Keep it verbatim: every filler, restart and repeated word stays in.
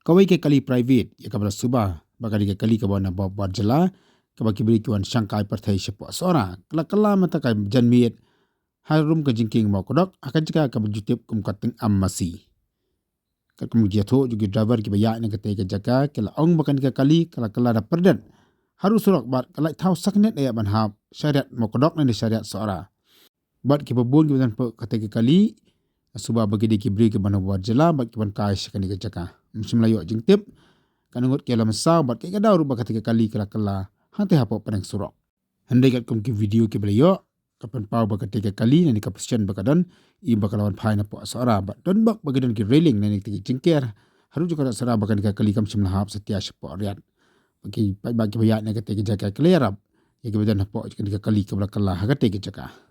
Kawei ka kali private ïa kaba la suba ba ka dei ka kali kaba na bor bor jylla, kaba ki briew ki wan shangkai pyrthei shapoh Sohra, ka la kylla mynta ka janmiet harum ka jingkieng Mawkdok ha ka jaka kaba ju tip kum ka Tyngam Masi. Katkum ki ïathuh jong ki driver kiba ïaid na katei ka jaka, ki la ong ba kane ka kali ka la kylla da pyrdet harum surok bad ka la thaw saknet ïa ban hap sha riat Mawkdok ne sha riat Sohra. Bad kiba bun kiba don hapoh katei ka kali la suba ba ki dei ki briew kiba na bor jylla bad kiban kai sha kane ka jaka. Ym shym la ïoh jingtip kane ngut ki la mynsaw bad ka ïa ka daw ruh ba katei ka kali ka la kylla hangtei hapoh pdeng surok. Hynrei katkum ki video kiba la ïoh, ka pynpaw ba katei ka kali ne ka position ba ka don, i ba ka la wan phai napoh Sohra bad don bok ba ki don ki railing ne ki jingker harum jong ka Sohra ba kane ka kali kam shym la hap satia shapoh riat. Ba ki paidbah kiba ïaid na katei ka jaka ki la ïarap ïa kiba don hapoh kane ka kali kaba la kylla ha katei ka jaka.